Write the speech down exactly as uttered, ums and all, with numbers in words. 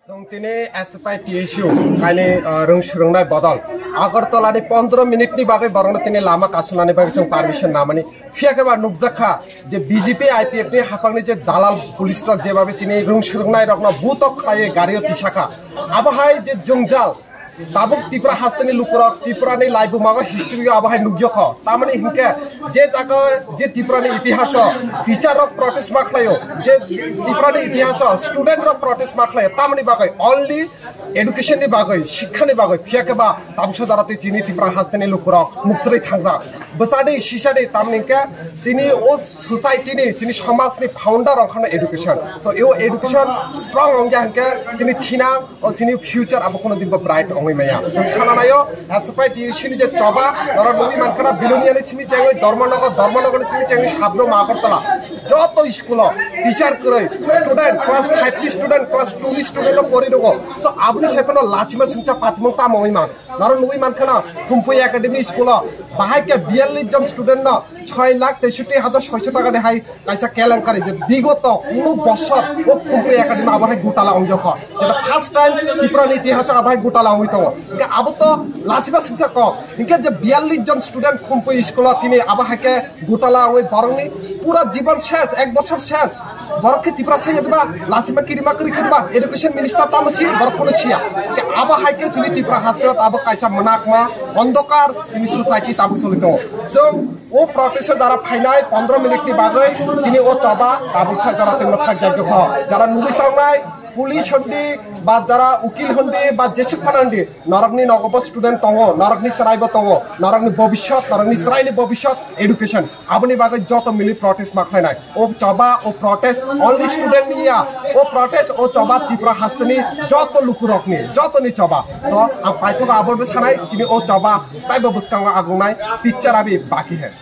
Chwng tini S F I T S U kaini, ah, rwng swrwngnai bodol Agartala ni pondro minute ni bagwi borokno tini lama kasunani bagwi chwng permission namani. Phiya khe ba nukjakha je B J P I P F ni haphangni je dalal police rok jebabe chini rwng swrwngnai rokno butok khlaiwi gario tisakha. Abo hai je jwngjal tabuk Tripura hasteni lukurok, Tripurani laibumago history o abo hai nukjakha. Tamani hinkhe je jaga je Tripurani itihaso teacher rok protest ma khlaio, je Tripurani itihaso student rok protest ma khlaio, tamani bagwi only education ni bagwi, shikha ni bagwi, phiya khe ba tabuksa jara tei chini Tripura hasteni lukurok muktwrwi thangjak. Bwsadi sisadi tamni hinkhe chini o society ni, chini somaj ni founder wngkhano education. So, o education strong wngya hinkhe chini thinang, o chini future abo kheno dinbo bright wngwi maya. Chwng sana naio, S F I T S U ni je choba, oro nugwi mankha na Bilonia ni simi chengwi Dharmanagar, Dharmanagar ni simi chengwi Sabdo Agartala. Joto school o teacher kwrwi, student, class five ni student, class two ni student no pori dogo. So, aboni sai phano lachima sungcha patmung tamo wngwi man. Naro nugwi mankha na Khumpui Academy school o bahai khe biyallis jon student no soi lakh teishoti hajar soiso taka ni hai kaisa kelenkari je bigoto kunu bosor o Khumpui Academy abo hai gutala wngjokha. Jeta first time Tripura ni itihas o abo hai gutala wngwi tongo. Hinkhe abo to lachima singsa kok. Hinkhe je biyallis jon student Khumpui school o tini abo hai khe gutala wngwi borokni pura jibon ses, ek bosor ses. Borok khe Tripura sai jadiba, lachima kirima kwrwi khe diba, education minister tamo si, borok kono siya. Ke abo hai khe chini Tripura haste abo kaisa mwnakma, ondokar, chini society tabuk choli tongo. Chwng o protest o jara phainai pondro minute ni bagwi, chini o choba tabuk sa jara tengma thak jagyo kho. Jara nugwi tongnai, police hondi, ba jara ukil hondi, ba jesuk phana hondi, norokni nogo bo student tongo, norokni chwrai bo tongo, norokni bobishyot, norokni chwraini bobishyot, education. Aboni bagwi joto mili protest ma khlainai. O choba, o protest only student ni ya. O protest, o choba Tripura hasteni joto lukurokni, jotoni choba. So, ang paithago abo sanai, chini o choba taibo bwskango agungnai, picture abhi baki hai.